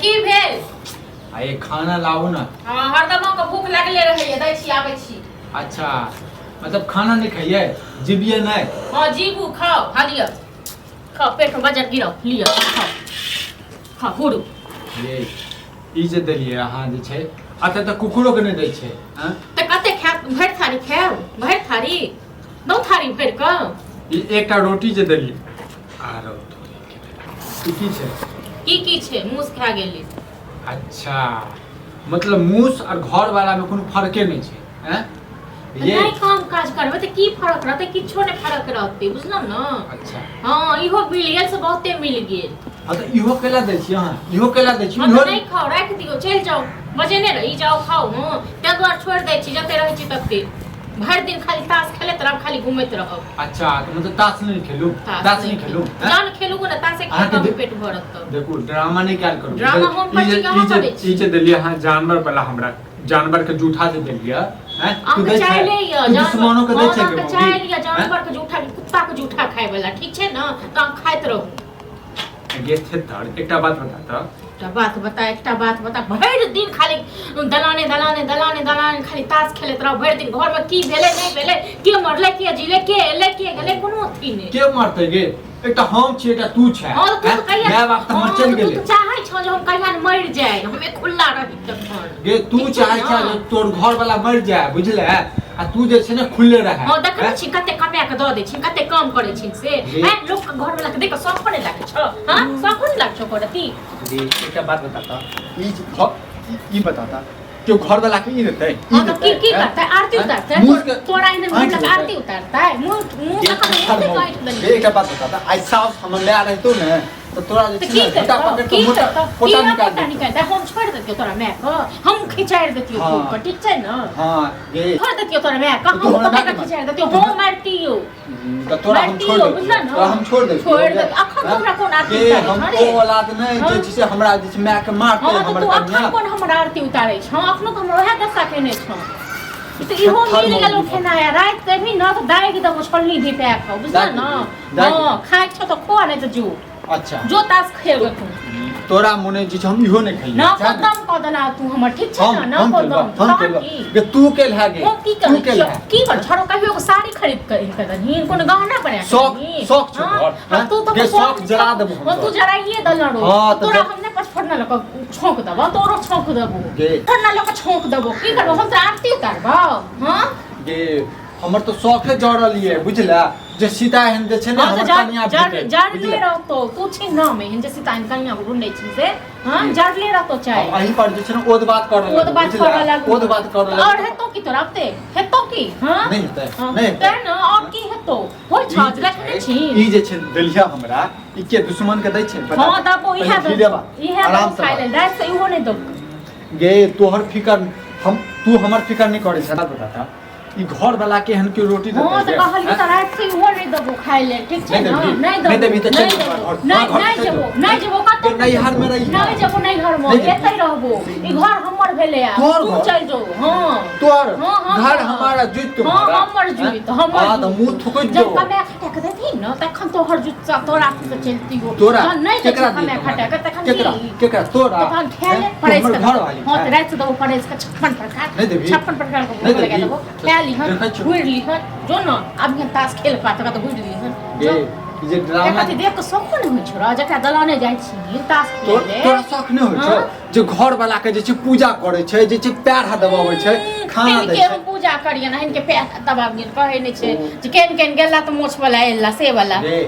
की भेल? आ ये खाना लाबू ने। हाँ, हरदम के भूख लागले रहैया, दै छी, आबै छी। अच्छा, मतलब खाना नहीं खाइए, जीबिए नहीं? हाँ, जीबू, खाओ, खा लिअ, खाओ, पेट में बजर गिराओ, लिअ, खाओ, खाओ, हुरू। ये ई जे देलियै अहाँ जे छै, अतऽ तऽ कुकुरो के नहि दै छै, हाँ? तऽ कते खायब? भरि थारी खायब? भरि थारी दौ, थारी भरि कऽ। ई एकटा रोटी जे देलियै, आरो ई की छै? की की छै? मूस खा गेली। अच्छा, मतलब मूस और घर वाला में कोनो फर्के नहि छै, हैं? ये नहि काम काज करबै तऽ की फर्क रहतै? किछो नहि फर्क रहतै, बुझलहुँ ने? अच्छा। हँ, इहो मिल गेल से बहुते मिल गेल। हाँ, तऽ इहो केला दै छी अहाँ? इहो केला दै छी? हँ, तऽ इहो नहि खाउ, राखि दियौ, चलि जाउ। बजेने रही, जाउ खाउ। हँ, ताहि दुआरे छोड़ि दै छी, जते रहै छी तते। भरि दिन खाली ताश खेलैत रहब, खाली घूमैत रहब। अच्छा, तऽ मतलब ताश नहि खेलू? ताश नहि खेलू, हैं? जान खेलू ने, ताशे अहाँके खेल कऽ पेट भरत तऽ। देखू, ड्रामा नहि कयल करू। ड्रामा हम ई जे- करै छी, अहाँ ई जे- करै छी। ई जे देलियै अहाँ जानवर वाला, हमरा जानवर के जूठा जे देलियै, हैं? तू अहाँके दै छै? चाइले यऽ तू दुश्मनो के दै छै? अहाँके के मौगी? चाइल यऽ हैं? जानवर के जूठा, कुत्ता के जूठा खाय वाला, ठीक छै ने? तऽ अहाँ खाइत रहू। गे थेथर, एकटा बात बता तऽ। एकटा बात बता, एकटा बात बता। भरि दिन खाली दलाने दलाने दलाने दलाने खाली ताश खेलैत रहू भरि दिन। घरमे की भेलै, नहि भेलै, के मरलै, के जीलै, के एलै, के गेलै, कोनो अथी नहि। के मरतै गे? एकटा हम छी, एकटा तू छै। हँ, तऽ तू तऽ कहिया माय बाप तऽ हमर हँ, चलि तऽ तू गेलै। तऽ चाहै छह जे हम कहिया ने मरि जाय, हम खुल्ला रही तखन। गे, तू ठीक छै चाहै ने? छै जे तोर घर वाला मरि जाय, बुझले? आ तू जे छै ने खुल्ले रहे। हँ, देखै नहि छी कते कमा कऽ दऽ दै छी, कते काम करै छी से। जी। हैं, लोक के घर वाला के देख कऽ शौको नहि लागै छौ? हँ, शौको नहि लागै छौ करती? जी, एकटा बात बताता, ई जे ई बताता, केओ घर वाला के ई देतै? ई हँ, तऽ की देतै, की हैं? करतै? आरती हैं? उतारतै? मुँह के तोरा एहन आँखि मुँह देतै। आरती उतारतै? मुँह मुँह जे तखन थर मुँह मौगी। काटि गे, देलियै। एकटा बात बताता, आइ साउस हमर माय रहितो ने तऽ तोरा जे तऽ छै की ने झोटा करतौ? पकड़ि की कऽ मोटा करतौ? पोटा की निकालि पोटा देतौ। निकालि हम छोड़ि देतियौ तोरा माय के? हम खिचारि देतियौ हाँ। खूब के, ठीक छै ने? हँ गे। छोड़ि देतियौ तोरा माय के, तू हम हमरा पकड़ि मायके कऽ मार। खिचारि देतियौ, हम मारतियौ। तऽ तोरा हम छोड़ि मारतियौ, देतियौ। बुझल ने? तोरा हम छोड़ि देतियौ। छोड़ि देतियौ। अखन हाँ? तोरा कोन आरती गे, उतारै हम छौ रे? ओ औलाद नहि हाँ? जे छै से हमरा जे छै मायके मारतै हँ, तऽ हमर तू कनिया। अखन कोन हमर आरती उतारै छौ? अखनो तऽ हमर वएह दशा केने छौ। तऽ इहो थर मिल गेलौ मौगी। खेनाइ। आ राति के एबही ने तऽ दागि देबौ छोलनी धिपा कऽ, बुझल दागि ने? देबही, दागि हँ, खाइ छौ तऽ खो, नहि तऽ जो। अच्छा। जो ताश खेल तू। तोरा मोने जे छै हम इहो नहि खेलियै। ना सएह ने? खत्म कऽ देला तू हमर, ठीक छै हम ने? ना हम कऽ केलबा दम हम तहन केलबा की? गे, तू केल है गे? हम की तू करै केल छियौ? है? की कर छरो? कहियो एगो साड़ी खरीद कऽ आनि कऽ देलही? कोनो गहना बना कऽ शौक देलही? शौक छौ हाँ? तोहर, हाँ, हाँ? तू तऽ गे, शौक शौक जरा देबो हम हाँ, तू तोहर। जराइए देलऽ रो। हाँ, तऽ तोरा हम नहि पचफड़ना लऽ कऽ छौंक देबौ, तोरो छौंक देबो। गे। पचफड़ना लऽ कऽ छौंक देबो। की करबो? हम तोरा आरती उतारबौ? हाँ। गे, हमर तऽ शौखे जरल ये, बुझला? जे सीता एहन जे छै ने हाँ, तऽ हमर जर कनिया जर भेटै, जरले बुझला? रहतो तू छी ना में एहन जे सीता एहन कनिया ढूंढै छी से, हाँ, जी। जरले रहतो चाहे। अब अही पर जे छै ने ओद बात करऽ ओ तऽ बात बुझला? करऽ लागू। ओद बात करऽ और लागू। हेतो की तोरा ओते? हेतो की? हाँ, नहि हेतै, हाँ, नहि हेतै। तें ने, और की हेतो? होइ ई छौ जे देखने छै, छी। ई जे छै देलिया हमरा, ई के दुश्मन के दै छै बता? हाँ, दबो पहिले इहे धीरे दबो, बा, इहे आराम दबो से खाइ बात। लेल। राति से इहो नहि दबो। गे, तोहर फिकर हम, तू हमर फिकर नहि करै छै। बात बताता, ई घर वाला के एहन के रोटी देतै हाँ, तऽ गे? कहलियै हैं? तऽ राति से इहो नहि देबो खाइ लेल, ठीक छै नहि ने? देबही? नहि नहि देबो। देबही तऽ चलि नहि जो देबो। घर, नहि घर नहि चलि जेबो, जो। नहि जेबो कतौ। गे, नैहर में रही। नहि जेबो नैहर में, नहि जेबही? एतै रहबो। ई घर हमर भेलै आ तोहर तू घर? चलि जो। हाँ। तोहर हाँ, हाँ, घर हाँ। हमारा, जुत हाँ, तुम्हारा। हमर हैं? जुइत, हमर हाँ, तऽ जुइत। मुँह थुकैत जब जो। कमाए खटा कऽ देथिन ने तखन तोहर जुत तोरा अथी से चलतियो। तोरा जहन नहि दै केकरा छै कमाए दियौ? खटा कऽ तखन केकरा की? केकरा तोरा? तखन खाए ले हैं? तू परसि हमर कऽ घर देबो। वाली हाँ, तऽ छै। राति से देबो परसि कऽ 56 प्रकार। नहि देबही? 56 प्रकार के नहि भोग लगा देबही? देबो, खा लिहन, देखै छियौ। घुरि लिहन। जो न आब यहाँ ताश खेल पा तकरा तऽ घुरि लिहन। गे, जो। ई जे ड्रामा एकरा देख कऽ शौको नहि होइ छौ रे, जकरा दलाने जाइ छी ताश तोर खेले। तोरा शौक नहि होइ छौ हाँ? जे घर वाला के जे छै पूजा करै छै, जे छै पैर हाथ दबाबै छै, खाना दै हिनके छै? हम पूजा करियन, हिनके पैर हाथ दबाबियन? कहै नहि छै जे केहन केहन गेला तऽ मोछ वाला एला से वाला। गे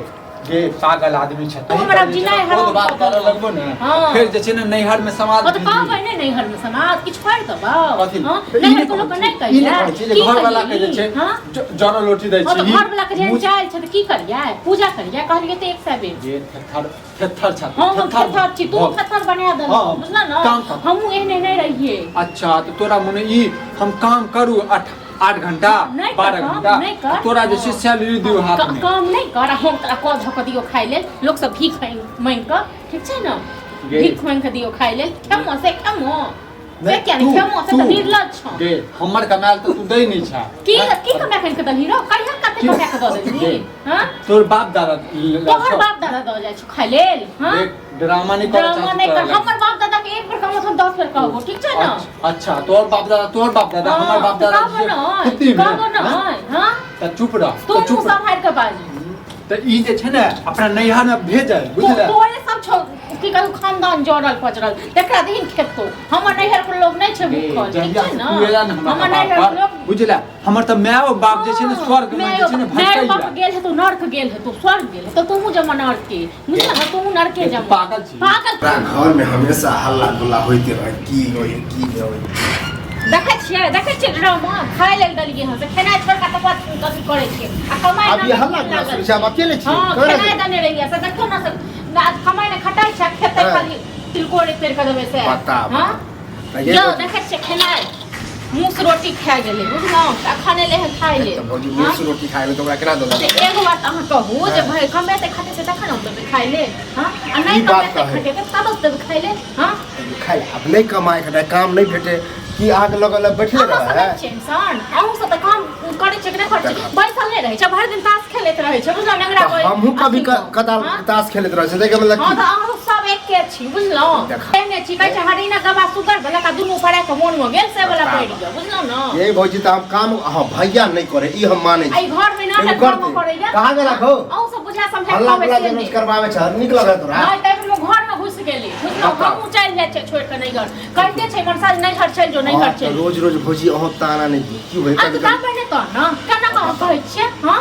गे, पागल आदमी छै। तू हमरा जिनाइ हराम बहुत बात कऽ करऽ देलहो। लगबो ने, हाँ। फेर जे छै ने नैहर में समाज हाँ, तऽ कहबै नहि नैहर में समाज किछु पढ़ि देबौ? कथी? हाँ? तऽ ई नैहर नहि के लोक कहै नहि छी, ई नहि कहियै? कहै छी जे की घर वाला के जे कहियै? छै हाँ? जरल रोटी दै हाँ, छी। तऽ घर वाला के जेहन मुँह- चालि छै तऽ की करियै? पूजा करियै? कहलियै तऽ 100 बेर। जे थेथर थेथर छ। हाँ, हम थेथर छी, तू हाँ। थेथर बना देलहो, हाँ, बुझल ने? काम कर। हमहूँ एहने नहि रहियै। अच्छा, तऽ तोरा मने ई हम काम करू 8 8 घंटा, नहि कर 12 काम, घंटा, नहि कर। तोरा जे छै सैलरी दियौ हाथ में। काम नहि कर आ हम तोरा कऽ धऽ कऽ दियौ खाइ लेल, लोक सब भीख मांगि कऽ, ठीक छै ने? गे। भीख मांगि कऽ दियौ खाइ लेल, खेमो से खेमो से नहि, किया नहि तू- खेमो से? तऽ तू- निर्लज छौ। गे, हमर कमायल तऽ तू दै नहि छा। की की कमा कऽ देलही रौ? कहिया कते कमा कऽ दऽ देलही? गे। हाँ? तोर बाप दादा तोहर बाप दादा दऽ जाइ छौ खाइ लेल? हाँ? ड्रामा नहि करऽ ड्रामा नहि कर। हमर बाप दादा के एक बेर कहबो हम 10 बेर कहबो, ठीक छै ना? अच्छा, अच्छा तोहर बाप दादा, तोहर बाप दादा, हमर बाप दादा कहबो जे न खेती में, कहबो न। हाँ? हां, तऽ चुप रह, तू तऽ मुँह चुप रह। सम्हारि के बाज। तऽ ई जे छै ने अपना नैहर में भेजल, बुझले? तोरे सब छौ की कहू खानदान जड़ल पचरल, देखरा दहीन खेतो। हमर नैहर के लोग नहि छै भूखल, ठीक जहिया छै से ना? तू एला ने हमरा हमर कपार नैहर पर, के लोग बुझले, हमर तऽ माय बाप जे छै ने स्वर्ग में जे छै ने माय बाप भटकैया। गेल हेतौ, नर्क गेल हेतौ, स्वर्ग गेल हेतौ, तोहूँ जमा नर्क के, बुझल ने? तोहूँ नर्के तू जमा। पागल छी। पागल। पूरा घर में हमेशा हल्ला गुल्ला होते रहे, की होई की नहीं होई। देखै छियै, देखै छियै ड्रामा। खाय लेल देलियै हँ से खेनाइ छोड़ि कऽ तकर बाद अथी करै छियै आ कमाइ आब ये नामे हल्ला गुल्ला लागल सुनै छै, आब अकेले छियै, हँ, करै खेनाइ देने रहियै से देखियौ ने, से कमाइ ने खटाइ छै, खेतै खाली तिलकोरे तोड़ि कऽ देबै से। बताब। हँ तऽ ये यौ, देखै छियै खेनाइ, मुँह से रोटी खा गेलै, बुझलहुँ? तऽ अखन एलै हँ खाय लेल। तऽ भौजी हँ? मुँह से रोटी खाय ले तऽ ओकरा केना दऽ तऽ देबै? एगो बात अहाँ कहू जे भाय कमेतै खटेतै तखन हम देबै खाय ले, हँ? आ नहि ई बात कमेतै तऽ है। खटेतै तब देबै खाय ले, हँ? खाय ले। आब नहि कमाय खटाय, काम नहि भेटे की अहाँके लगल बैठले अहाँ रहै सब है? नहि छियै इंसान? अहूँ सब तऽ काम करै छियै कि नहि करै छियै? बैसल नहि रहै छै, भरि दिन ताश खेलैत रहै छै, बुझलहुँ? नेंगरा तऽ हमहूँ कभी अथी कऽ, कदाल हँ? ताश खेलैत रहै छै, ताहिके मतलब हँ की? तऽ अहूँ सब एके छी, बुझलहुँ? देखा। एहने छी, कहै छै हरिना गवा सुगर भेलक आ दुनू पराय के मोन मे गेल, से वाला पड़ि गेल, बुझलहुँ ने? ये भौजी, तऽ हम काम, हँ, भैया नहि करे ई हम मानै छी। एहि घर मे नाटक एगो ड्रामा करतै। करैया। कहाँ गेला खो? अहूँ सब बुझा समझा हल्ला कहबै गुल्ला से जे रोज नहि। करबाबै छै, नीक लगै तोरा? नहि तऽ एखन घर मे घुसि गेली, बुझलहुँ? बताउ। हमहूँ चलि जाइ छियै छोड़ि कऽ नैहर। कहिते छै मनसा जे नैहर चलि जो, नैहर हँ, तऽ चलि जो। रोज रोज भौजी अहाँ ताना नहि दियौ, की होइ आ कभी तऽ दाबै नहि तऽ ने केना कऽ कहै छियै? हँ,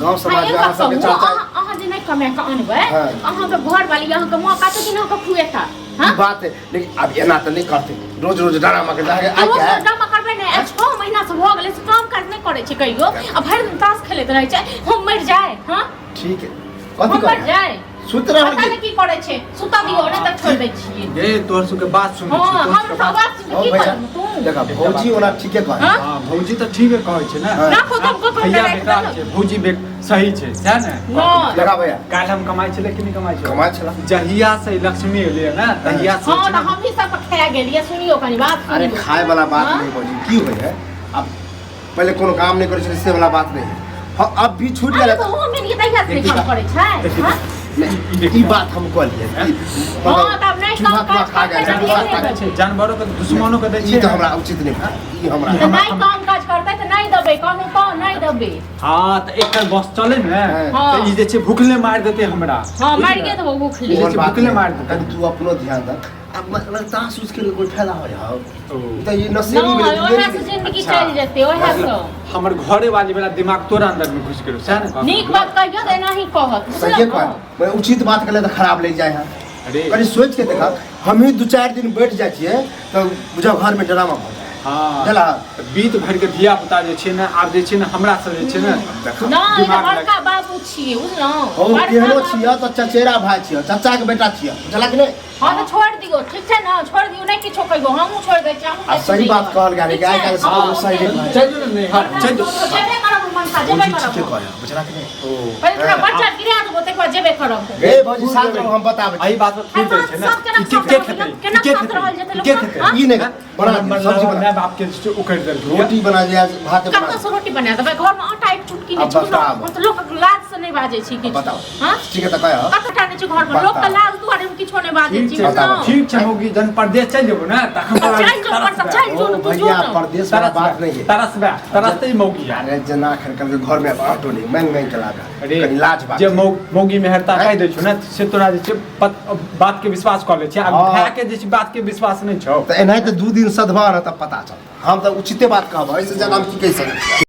गाँव आ समाज एक में अहाँ बात सबके कहू, चर्चा। अहाँ जे नहि कमा कऽ अनबै, अहाँके घरवाली, अहाँके माँ कते दिन अहाँके खुएता? हँ, ई बात है, लेकिन आब एना तऽ नहि करतै रोज रोज ड्रामा के जाके आइ रोज के रोज ड्रामा करबै नहि। आ 6 महीना से भऽ गेलै से काम काज नहि करै छै कहियो आ भरि दिन ताश खेलैत रहै छै। हम मरि जाय? हँ, ठीक है, कथी हम मरि कर जाय? सुति रहल पता की? नहि की करै छै। सुता दियौ, नहि तऽ छोड़ि दै छियै। गे, तोहर सबके बात सुनै हँ, छी, तोहर हम सबके सब बात। बात सुनि ओ की भैया, करब तू? देखा भौजी ओना ठीके कहै। हँ? हँ, भौजी तऽ ठीके कहै छै ने। हँ। राखो तऽ हमको भैया राखि बेकार देलक। छै, भौजी बे सही छै, सएह ने? नहि। देखा भैया, काल्हि हम कमाइ छलै कि नहि कमाइ छलै? कमाइ छला। जहिया से ई लक्ष्मी एलै ने तहिया से हँ, छै तऽ ने। हमही सब खाए गेलियै। सुनियौ कनी बात अरे सुनियौ। खाय वाला बात हँ? नहीं भौजी, की होइ है, अब पहिले कोनो काम नहि करै छलै से वाला बात नहीं है। हाँ, अब भी छूट अरे गेल। तऽ ओहो मिल तहिया से देखी काम बात। करै छै। देखी हँ? बात। ई बात हम कहलियै कि हँ, मतलब तब नहि चूहा काम तुहा काज खा गेल, करतै तऽ चूहा नहि खा देबै। छै, जानवरों के दुश्मनों के दै ई छै। तऽ हमरा उचित नहि भेल। ई हमरा तऽ नहि काम काज करतै तऽ नहि देबै, कहलहुँ तऽ नहि देबै। हँ, तऽ एकर बस चले ने हँ। तऽ ई जे छै भुखले मारि देतै हमरा। हँ, मारिए देबौ भुखले। ई जे ओहन छै बात भुखले नहि। मारि देतै। कनि तू अपनो ध्यान दह। आब मतलब ताश उस खेल के कोई फायदा होय हौ? ओ। तऽ ई नशेड़ी नहि, भेलै, ओएह से भेलै। जिंदगी अच्छा। चलि जेतै ओएह से। हमर घरे वाली वाला दिमाग तोरा अंदर में घुसि गेलो, सएह ने कहलहुँ? नीक बात कहियौ तऽ एनाही कहत, सहिए बुझलहुँ? कह, मैं उचित बात के तऽ खराब ले जाय है। अरे कनि सोच के देखा, हमही 2-4 दिन बैठ जाइ छियै तऽ बुझाउ घर में ड्रामा भऽ जाइ। हँ, बुझला? तऽ बीत भरि के धिया पुता जे छै ने, आब जे छै ने हमरा सब जे छै ने देखा। नहि, दिमाग तऽ बड़का बाबू छियै, बुझलहुँ? हो, बड़का केहनो बाबू। छियै तऽ चचेरा भाय छियै, चचा के बेटा छियै, बुझला कि नहि? हँ, तऽ छोड़ि दियौ, ठीक छै ने? छोड़ि दियौ, नहि किछो कहियौ, हमहूँ छोड़ि दै छियै, हमहूँ आ जाइ छी सही बात नैहर। कहल गेल ठीक कि आइ छै? काल्हि सब हँ, सही ओते- कहै। चलि जो ने नैहर, चलि जो। जेबे करब मनसा, जेबे भौजी करब। ठीके कहै, बुझला कि नहि? ओ पहिले तोरा बच्चा गिरा देबो, तकर बाद जेबे करब। गे भौजी, साथ रहू, हम बताबै एहि छी। बात पर थूक दै छै ने। सब केना ई के साथ के रहल खेतै? केना ई के साथ खेतै? रहल जेतै ई के लोक? खेतै? हँ? ई नहि बना हमर दियौ, सब्जी बना माय बाप के जे छै उकरि देलकै। रोटी बना दिया, भात बना कतऽ से रोटी बना देबै? घरमे आटा एक चुटकी नहि अब छै, बुझलहुँ? बताउ। हम तऽ लोकक लाज से नहि बाजै छी किछु। बताउ। हँ, ठीक है तऽ कह। कतऽ नहि छै घरमे, लोकके लाज दुआरे हम किछो नहि बाजै ठीक छी, छै, बुझलहुँ? ठीक छै मौगी, जहन परदेश चलि जेबो ने तखन तोरा चलि जो ऊपर से, चलि जो ओ ने, तू जो भैया, ने। परदेश वाला बात नहीं है। तरसबे तरसते ही मौगी है। अरे जना खन कल घर में आटो नहीं मांग मांग के लागा। अरे कनि लाज बात जे छै। मौगी मेहरता कहि दै छौ ने से तोरा जे छै बात के विश्वास कऽ लै छै आ हँ। भाय के जे छै बात के विश्वास नहि छौ। तऽ एनाहिते 2 दिन सधवा रहत तब पता चलत। हम तऽ उचिते बात कहब, एहिसँ ज्यादा हम की कहि सकै छी?